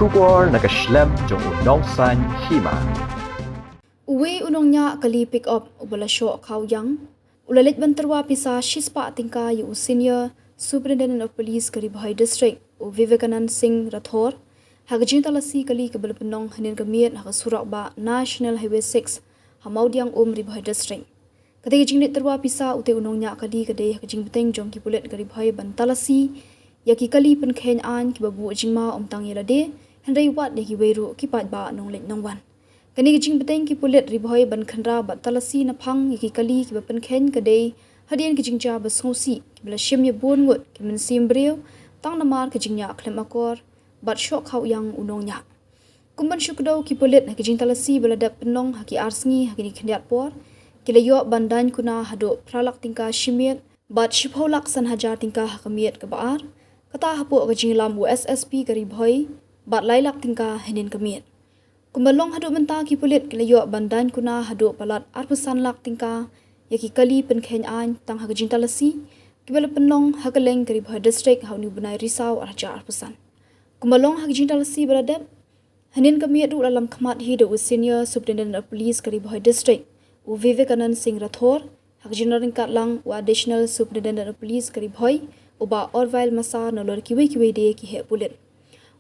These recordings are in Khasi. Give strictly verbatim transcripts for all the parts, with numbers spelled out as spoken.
Khubor na ka shlem jong u nongsaiñ hima. Uwei u nongñiah kali pick up uba la shoh khaw ïang u la leit ban tyrwa pisa shispah tyngka ïa u Senior Superintendent of Police ka Ri Bhoi District, u Vivekanand Singh Rathore, ha ka jingtalasi kali kaba la pynlong hynnin ka miet ha ka surok bah National Highway six ha Mawdiangum, Ri Bhoi District. Katei ka jingleit tyrwa pisa utei u nongñiah kali ka dei ha ka jingbteng jong ki pulit ka Ri Bhoi ban talasi ïa ki kali pynkheiñ aiñ kiba buh jingma ym tang ïa lade hynrei wat ïa kiwei ruh ki paidbah nongleit nongwan. Kane ka jingbteng ki pulit Ri Bhoi ban khynra bad talasi naphang ïa ki kali kiba pynkheiñ ka dei hadien ki jingjia ba sngewsih kiba la shim ïa bun ngut ki mynsiem briew tang namar ka jingñiah khlem akor bad shoh khaw ïang u nongñiah. Kum ban shu kdew, ki pulit ha ki jingtalasi ba la dep pynlong ha ki ar sngi ha kine ki khyndiat por, ki la ïoh ban daiñ kuna haduh phra lak tyngka shi miet bad shiphew lak san hajar tyngka ha ka miet kaba ar, kata hapoh ka jingïalam u S S P ka Ri Bhoi bad lai lak tyngka hynnin ka miet. Kumba long haduh mynta, ki pulit ki la ïoh ban daiñ kuna haduh palat arphew san lak tyngka ïa ki kali pynkheiñ aiñ tang ha ka jingtalasi kiba la pynlong ha kylleng ka Ri Bhoi District ha une u bnai Risaw ar hajar arphew san. Kumba long ha ka jingtalasi ba la dep, hynnin ka miet ruh la lam khmat hi da u Senior Superintendent of Police ka Ri Bhoi District, u Vivekanand Singh Rathore, ha ka jingryngkat lang u Additional Superintendent of Police ka Ri Bhoi, u Bah Orville Massar, nalor kiwei kiwei de ki heh pulit.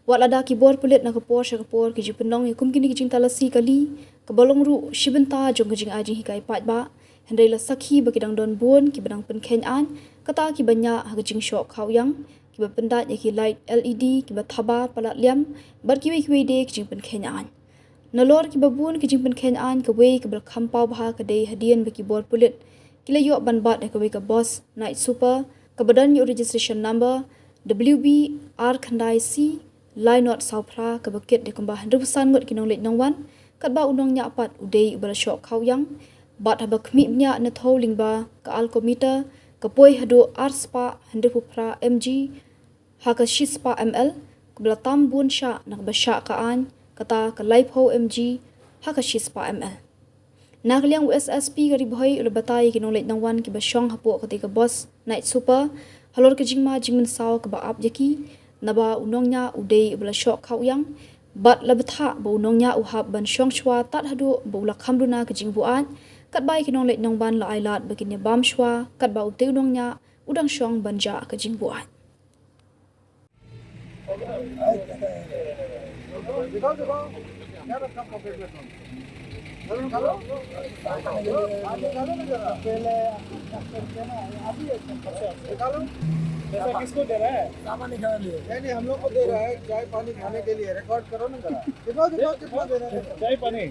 Wat lada ki bor pulit na ka por sha ka por ki ju pynlong ïa kum kine ki jingtalasi kali, kaba long ruh shi bynta jong ka jingai jinghikai paidbah, hynrei la sakhi ba ki dang don bun kiba dang pynkheiñ aiñ, kata kiba ñiah ha ka jingshoh khaw ïang, kiba pyndait ïa ki light L E D, kiba thaba palat liam, bad kiwei kiwei de ki jingpynkheiñ aiñ. Nalor kiba bun ki jingpynkheiñ aiñ, kawei kaba la kham paw bha ka dei hadien ba ki bor pulit ki la ïoh ban bat ïa kawei ka bus Night Super kaba don ïa u registration number W B ar khyndai C lai not saw phra, kaba kit da kumba hynriewphew san ngut ki nongleit nongwan, katba u nongñiah pat u dei uba la shoh khaw ïang. Bad haba khmih bniah na thew lyngba ka alcometer, ka poi haduh ar spah hynriewphew phra M G ha ka shispah M L, kaba la tam bun shah na kaba shah ka aiñ, kata ka laiphew M G ha ka shispah M L. Na ka liang u S S P ka Ri Bhoi u la batai ïa ki nongleit nongwan kiba shong hapoh katei ka bus Night Super halor ka jingma jingmynsaw kaba ap ïa ki, naba u nongñiah u dei uba la shoh khaw ïang, bad la bthah ba u nongñiah u hap ban shong shuwa tad haduh ba u la kham duna ka jingbuaid, katba ïa ki nongleit nongwan la ai lad ba kin ïa bam shuwa, katba utei u nongñiah u dang shong ban jah ka jingbuaid. दिखाओ, दिखाओ। क्या रखा पॉकेट में तुम? निकालो। बाहर निकालो ना जरा। पहले अभी अच्छा, निकालो। पैसा किसको दे रहा है? सामान निकाल लिए। नहीं, नहीं, हम लोग को दे रहा है, चाय पानी खाने के लिए। रिकॉर्ड करो ना जरा। दिखाओ, दिखाओ, कितना दे रहा है। चाय पानी।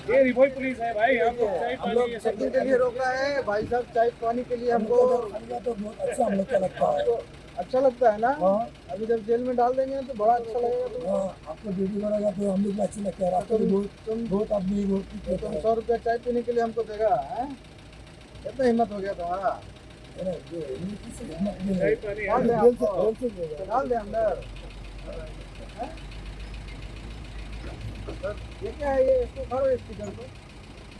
ये री भोई पुलिस है भाई, हम लोग चाय हम पानी लोग ये सब चेकिंग के लिए रोक रहा है भाई साहब, चाय पानी के लिए हमको। हमको तो बहुत अच्छा हम लोग का लगता है। अच्छा लगता है ना? हाँ। अभी जब जेल में डाल देंगे तो बड़ा अच्छा लगेगा तुमको। हाँ, आपको ड्यूटी करेगा तो हम लोग को अच्छा लगता है। रास्ते में तुम, बहुत, तुम, बहुत आदमी बहुत तो तुम सौ रुपया चाय पीने के लिए हमको देगा, हैं? कितना हिम्मत हो गया तुम्हारा? अरे, जो हिम्मत से हिम्मत नहीं है। चाय पानी डाल दे दिल से, आपको। दिल से बोल रहा हूँ। डाल दे अंदर। हैं? सर, ये क्या है? ये इसको उखाड़ो, इस स्टिकर को।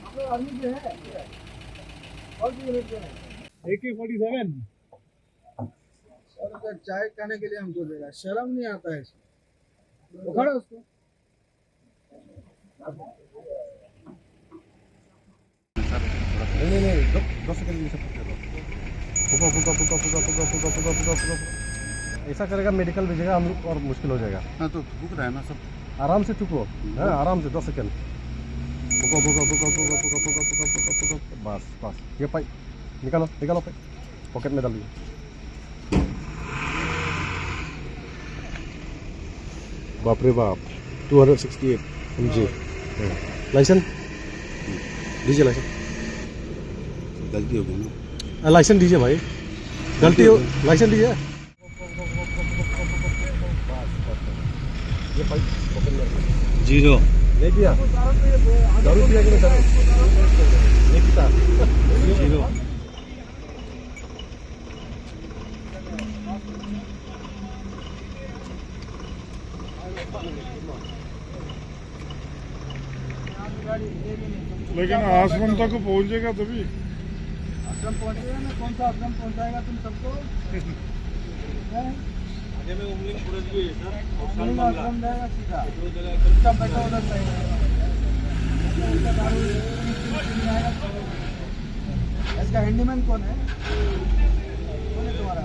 आप लोग आर्मी के हैं? कौन सी यूनिट के हैं? A K forty seven। Sir, का चाय खाने के लिए हमको दे रहा है, शर्म नहीं आता है इसको? उखाड़ो उसको। नहीं, नहीं, नहीं, दो, दो सेकंड में सब कर दो। फूको, फूको, फूको। ऐसा करेगा, मेडिकल भेजेगा हम लोग और मुश्किल हो जाएगा। हाँ, तो फूक रहा है ना सब। आराम से फूको, हाँ, आराम से, दो सेकंड। फूको, फूको, फूको। बस, बस, ये पाइप निकालो, निकालो पाइप। पॉकेट में डालिए। बाप रे बाप, two hundred sixty eight M G। Licence दीजिए, लाइसेंस। गलती हो गई ना। आ, लाइसेंस दीजिए भाई, गलती हो, लाइसेंस दीजिए। जीरो। नहीं पिया? दारू पिया कि नहीं दारू? नहीं पीता। जीरो। लेकिन आश्रम तक पहुंचेगा तभी। आश्रम पहुंचेगा ना, कौन सा आश्रम पहुंचाएगा तुम सबको? हैं? ये में उमलिंग पूरा जो है सर, और उमलिंग सालमंगला। आश्रम जाएगा सीधा। ये दो जगह एकदम चुपचाप बैठो उधर साइड में। इसका हैंडीमैन कौन है? कौन है तुम्हारा?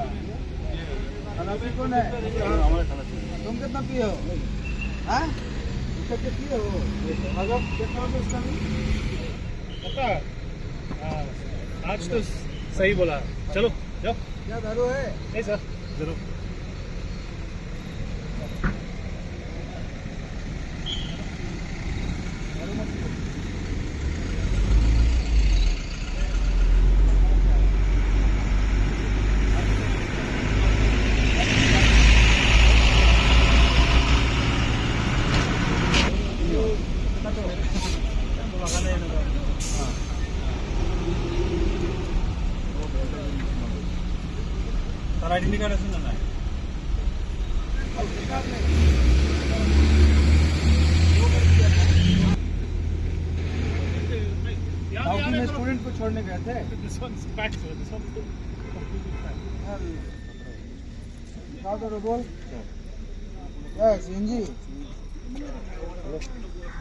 खलासी कौन है? तुम कितना पिए हो? हाँ? तुम कितना पिए हो? मतलब कितना हो इसका भी? पता? हाँ, आज तो सही बोला। चलो, जाओ। क्या दारू है? नहीं सर, जरूर। तारा आइडेंटिटी कार्ड असेल ना? डाउकी में स्टूडेंट को छोड़ने गए थे। This one's packed, sir. This one's completely packed. अरे। निकाल दो डबल। क्या है, सीएनजी?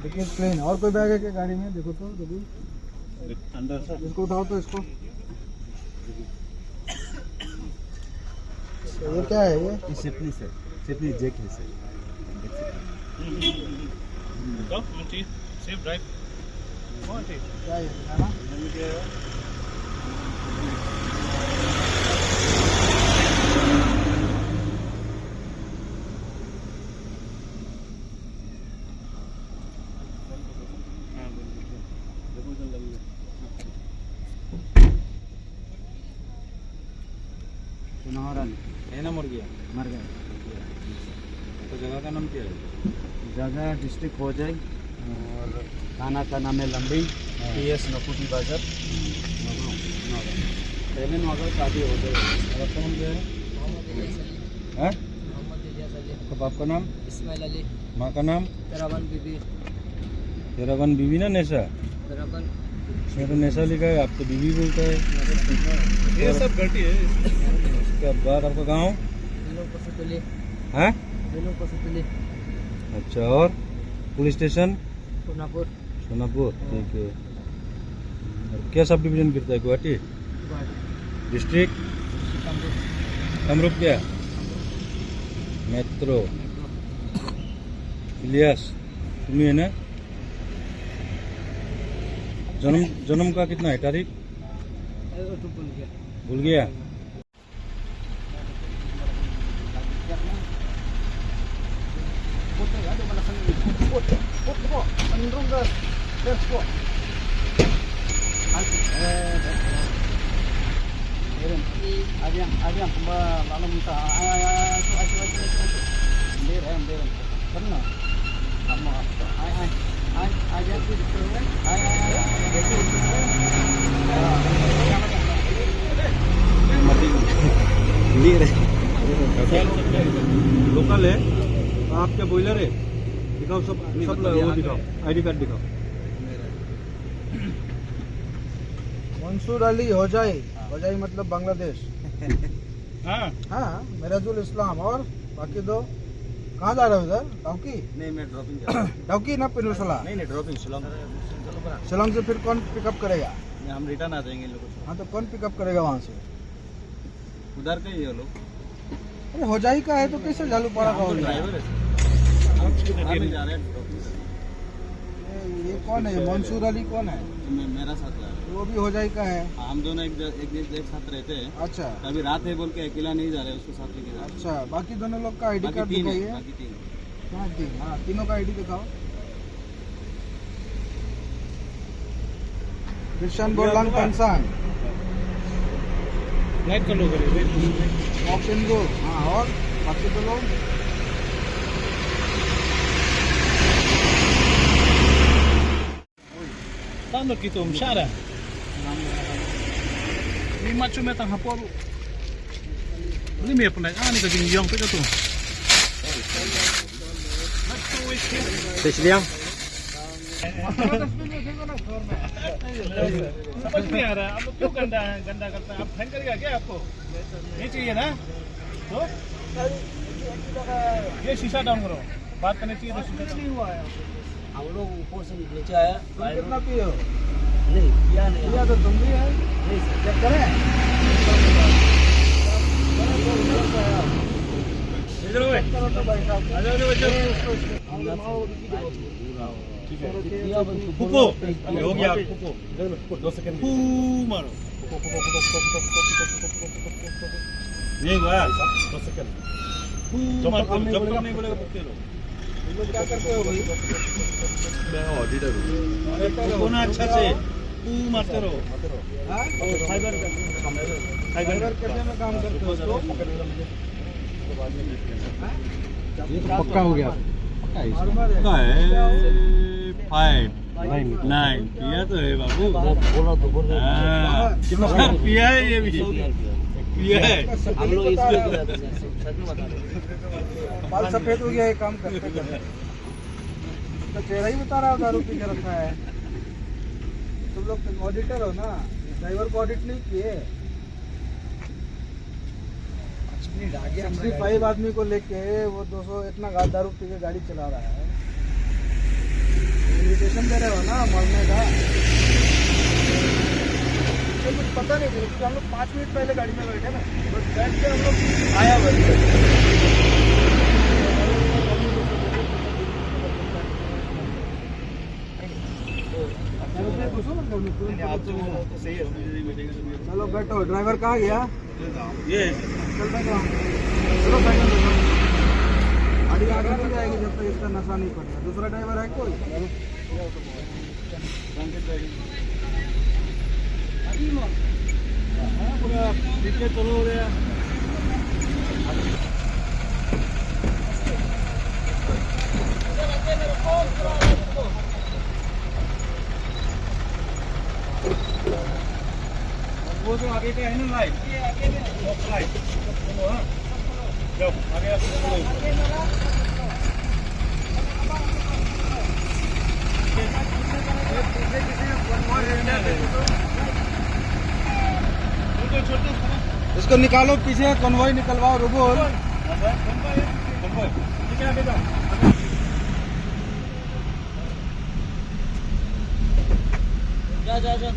देखिए, प्लेन। और कोई बैग है क्या गाड़ी में? देखो तो, डबल। अंदर सर। इसको उठाओ तो, इसको। तो ये क्या है ये? ये सिपनी सर, सिपनी जैक है sir. Go, auntie. Safe drive. Go, auntie. क्या है ये? है ना? सुनहरा नहीं। है ना, मर गया? मर गया। तो जगह का नाम क्या है? जगह डिस्ट्रिक्ट होजाई और थाना का नाम है लंबी, हाँ। पीएस नकुटी बाजार। नगांव। नगांव। पहले नगांव शादी होजाई। और आपका नाम क्या है? मोहम्मद इलियास अली। हैं? मोहम्मद इलियास अली। आपका बाप का नाम? इस्माइल अली। माँ का नाम? तेरावन बीबी। तेरावन बीबी ना, नशा? तेरावन। इसमें तो नशा लिखा है, आप तो बीबी बोलता है। ये सब गलती है। उसके बाद आपका गांव? बेलूम कसुतली। हैं? बेलूम कसुतली। अच्छा, और पुलिस स्टेशन? सोनापुर। सोनापुर, हाँ। ठीक है। और क्या सब डिवीजन गिरता है, गुवाहाटी? गुवाहाटी। डिस्ट्रिक्ट? कामरूप। कामरूप क्या? कामरूप। मेट्रो। मेट्रो। इलियास, तुम्ही आहे ना? जन्म, जन्म का कितना है तारीख? अरे, वो तो भूल गया। भूल गया? लोकल है, आपके बॉयलर है, दिखाओ सब, सब वो दिखाओ, आईडी कार्ड दिखाओ। मंसूर अली होजाई, होजाई मतलब बांग्लादेश। हाँ। हाँ, मिराजुल इस्लाम और बाकी दो कहाँ जा रहे हो इधर? डाउकी? नहीं, मैं ड्रॉपिंग जा रहा हूँ। डाउकी ना पिनुरसला? नहीं, नहीं, ड्रॉपिंग शिलोंग। शिलोंग से फिर कौन पिकअप करेगा? नहीं, हम रिटर्न आ जाएंगे इन लोगों से। हाँ, तो कौन पिकअप करेगा वहाँ से? उधर का ही है लोग। अरे, होजाई का है तो कैसे झालूपाड़ा का हो गया? ड्राइवर है सर। हम जा रहे हैं ड्रॉपिंग करने। ये, ये कौन है? मंसूर अली कौन है? मे-, मेरा साथ जा रहा है। वो भी होजाई का है। हाँ, हम दोनों एक ज-, एक, एक, एक साथ रहते हैं। अच्छा। अभी रात है बोल के अकेला नहीं जा रहे, उसको साथ लेके जा रहे हैं। अच्छा, बाकी दोनों लोग का आईडी कार्ड दिखाइए। बाकी तीन है, बाकी तीन। हाँ, तीन, हाँ, तीनों का आईडी दिखाओ। Christian Borlang Tansan। लाइट कर लो, करिए, लाइट कर लो। ऑप्शन दो, हाँ, और बाकी दो लोग? Tando kito mshara. Ni macho me tang haporu. Ni me pernah, ah, ni kajing yong pe tu. Sesliang. समझ नहीं आ रहा, आप लोग क्यों गंदा, गंदा करते हैं? आप फैन करेगा क्या आपको? नहीं चाहिए ना? तो? ये शीशा डाउन करो, बात करनी चाहिए तो शीशा डाउन। हम लोग ऊपर से नीचे आया। तुम कितना पिए हो? नहीं, पिया नहीं। पिया तो तुम भी है। नहीं सर। चेक करें? इधर आओ भाई। चेक करो तो भाई साहब। आ जाओ, आ जाओ, आ जाओ। ठीक है। फूको, ये हो गया, फूको। दो सेकंड। फू मारो। फूको, फूको, फूको। नहीं हुआ यार, दो सेकंड। फू मारते रहो, जब तक नहीं बोलेगा, फूकते रहो। तुम लोग क्या करते हो भाई? मैं ऑडिटर हूँ। ऑडिटर हो? फूको ना अच्छा से, फू मारते रहो। हाँ? फाइबर, फाइबर कैफे में काम करते हो? तो ये तो पक्का हो गया। पक्का है इसमें। पक्का है। फाइव। नाइन। नाइन। पिया तो है बाबू। बोला तो, बोला। हाँ। कितना पिया है ये भी? पिया है। हम लोग इसमें तो रहते हैं, सच में बता रहे हैं। बाल सफेद हो गया, ये काम करते करते। तो चेहरा ही बता रहा है, दारू पी के रखा है। तुम लोग तो ऑडिटर हो ना, ड्राइवर को ऑडिट नहीं किए। सिक्सटी फाइव आदमी को लेके वो दो सौ इतना गा-, दारू पी के गाड़ी चला रहा है। इन्विटेशन दे रहे हो ना मरने का? मुझे कुछ पता नहीं चला, क्योंकि हम लोग पाँच मिनट पहले गाड़ी में बैठे ना, बस बैठ के हम लोग आया बस। चलो बैठो, ड्राइवर कहाँ गया? ये। चल बैठो। चलो बैठो, बैठो। गाड़ी आगे नहीं जाएगी जब तक इसका नशा नहीं पड़ेगा। दूसरा ड्राइवर है कोई? पूरा पीछे चलो रे। वो जो आगे का है ना लाइट, ये आगे में है। लाइट। हाँ। जाओ, आगे आप। इसको निकालो पीछे, कॉन्वॉय निकलवाओ, रुको। जा, जा, जा।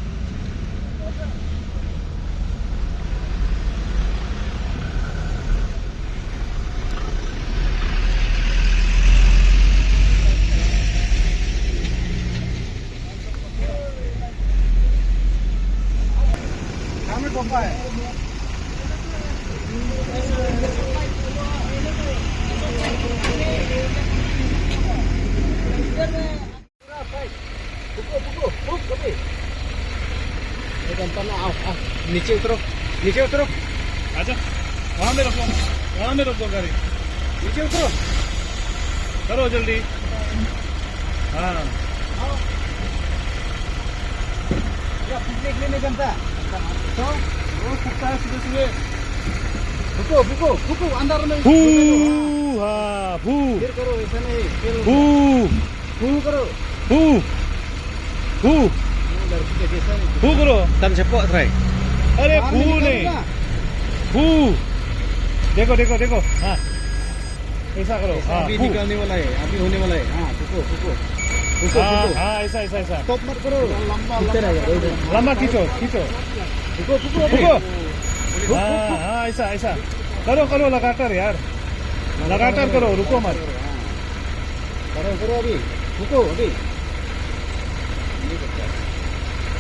रुको, रुको, रुक, रुको। ये बनता ना, आओ, आओ, नीचे उतरो, नीचे उतरो। आजा, वहाँ में रखो, वहाँ में रखो गाड़ी। नीचे उतरो। करो जल्दी। हाँ। आओ। क्या फूकने के लिए नहीं बनता? तो वो फूकता है सुबह सुबह। फूको, फूको, फूको, अंदर में। फू, हाँ, फू। फिर करो, ऐसा नहीं, फिर फू। फू करो। फू। फू। वो लड़की का जैसा नहीं। फू करो। Tan sepak try. अरे बाहर फू निकालो नहीं। ना। फू। देखो, देखो, देखो। हाँ। ऐसा करो। ऐसा हाँ, अभी फू। निकलने वाला है, अभी होने वाला है। हाँ, फूको, फूको। फूको, हाँ, फूको। हाँ, ऐसा, ऐसा, ऐसा। Stop मत करो। लंबा, खींचते रहेगा, इधर। लंबा खींचो, खींचो। फूको, फूको, फूको। फूको। फूक, फूक, हाँ, फूक। हाँ, ऐसा, ऐसा। करो, करो, लगातार यार। लगातार करो, रुको मत। हाँ। करो, करो अभी। फूको अभी।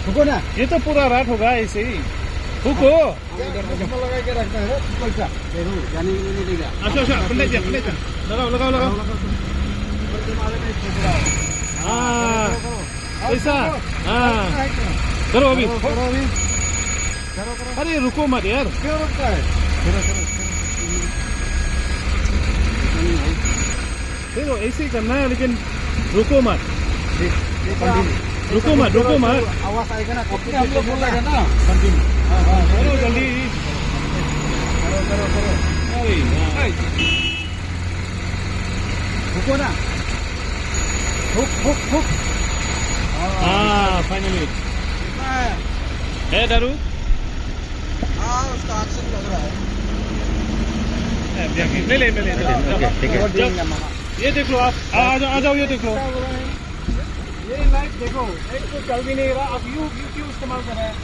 फूको ना। ये तो पूरा रात होगा ऐसे ही। फूको। हाँ, इधर, इधर। चश्मा लगा के रखना है, फूको ऐसा। देखो, जाने के लिए नहीं देगा। अच्छा, अच्छा, पंडित जी, पंडित जी। लगाओ, लगाओ, लगाओ। ऊपर के मारे में फूक रहा है। हाँ। करो, करो। ऐसा? हाँ। करो अभी। करो, करो अभी। करो, करो। अरे, रुको मत यार। क्यों रुकता है? करो, करो, करो। फिर ऐसे ही करना है, लेकिन रुको मत। ठीक, ठीक है। रुको मत, रुको मत। आवाज आएगा ना, कॉपी हम लोग बोला है ना। Continue। हाँ, हाँ, करो जल्दी। करो, करो, करो। अरे यार। रुको ना। फूक, फूक, फूक। हाँ, finally। कितना है? है दारू? हाँ, उसका action लग रहा है। ले ले, मैं ले ओके, ठीक है। ये देख लो आप, आ, आ जाओ, आ जाओ, ये देख लो। ये लाइट देखो, एक तो चल भी नहीं रहा। अब यू यू क्यों इस्तेमाल कर रहे हैं?